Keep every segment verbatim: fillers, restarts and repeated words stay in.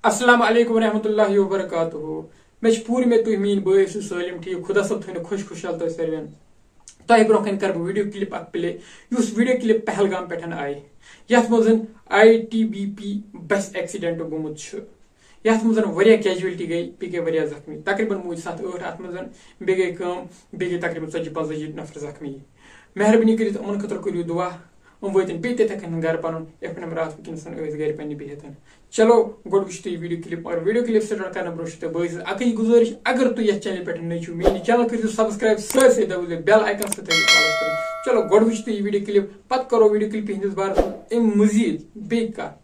السلام علیکم ورحمۃ اللہ وبرکاتہ۔ مےٚ چھِ پوٗرٕ مےٚ تُہۍ میٛٲنۍ بٲے ٲسِو سٲلِم ٹھیٖک، خۄدا صٲب تھٲینو خۄش خۄشحال تۄہہِ سٲلِمن۔ تۄہہِ برونٛہہ کنہِ کرٕ بہٕ ویڈیو کلپ اکھ پلے، یُس ویڈیو کلپ پہلگام پٮ۪ٹھ آیہِ، یتھ منٛز I T B P bus accident گوٚمُت چھُ، یتھ منٛز واریاہ کیجویلٹی گٔے، بیٚیہِ گٔے واریاہ زخمی، تقریباً موٗدۍ ستھ ٲٹھ اتھ منٛز، بیٚیہِ گٔے کٲم، بیٚیہِ گٔے تقریباً ژتجی پنٛژتٲجی نفر زخمی۔ مہربٲنی کٔرِتھ یِمن خٲطرٕ کٔرِو دعا، یِم وٲتِن بیٚیہِ تِتھے کٔنۍ گرٕ پنُن، یِتھ پٲٹھۍ یِم راتھ وٕنکیٚنس ٲسۍ گرِ پننہِ بِہِتھ۔ چلو، گۄڈٕ وٕچھِو تُہۍ یہِ ویڈیو کلپ، مگر ویڈیو کلپ سٹارٹ کرنہٕ برونٛہہ چھُ تۄہہِ بٲے سٕنٛز اکٕے گُزٲرِش، اگر تُہۍ یتھ چینلہِ پٮ۪ٹھ نٔے چھِو، میٲنۍ یہِ چینل کٔرِو سبسکرایب، سۭتۍ سۭتۍ دبٲیِو بیل آیکن سۭتۍ تھٲیِو فالوس کٔرِتھ۔ چلو، گۄڈٕ وٕچھِو تُہۍ یہِ ویڈیو کلپ، پتہٕ کرو ویڈیو کلپہِ ہٕنٛدِس بارس منٛز امہِ مزید بیٚیہِ کتھ۔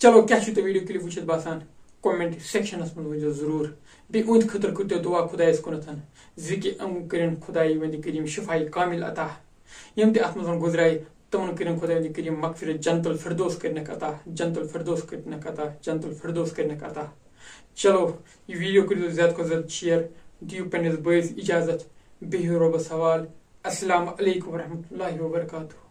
چلو، کیٛاہ چھُو تۄہہِ ویڈیو کلپ وٕچھِتھ باسان؟ کمنٹ سیکشنس منٛز ؤنۍزیو ضروٗر۔ بیٚیہِ اُہنٛدِ خٲطرٕ کٔرۍتو دعا خۄدایس کُنتھ زِ کہِ یِم کٔرِن خۄداے وندِ کریٖم شفایہِ کامل عطا۔ یِم تہِ اتھ منٛز گُزرے، تِمن کٔرِن خۄداے وندِ کریٖم مغفرت، جنت الفردوس کٔرِنکھ عطا، جنت الفردوس کٔرِنکھ عطا، جنت الفردوس کٔرِنکھ عطا۔ چلو، یہِ ویڈیو کٔرۍزیو زیادٕ کھۄتہٕ زیادٕ شیئر، دِیِو پننِس بٲیِس اجازت، بِہِو رۄبس حوال۔ السلام علیکم ورحمۃ اللہ وبرکاتہ۔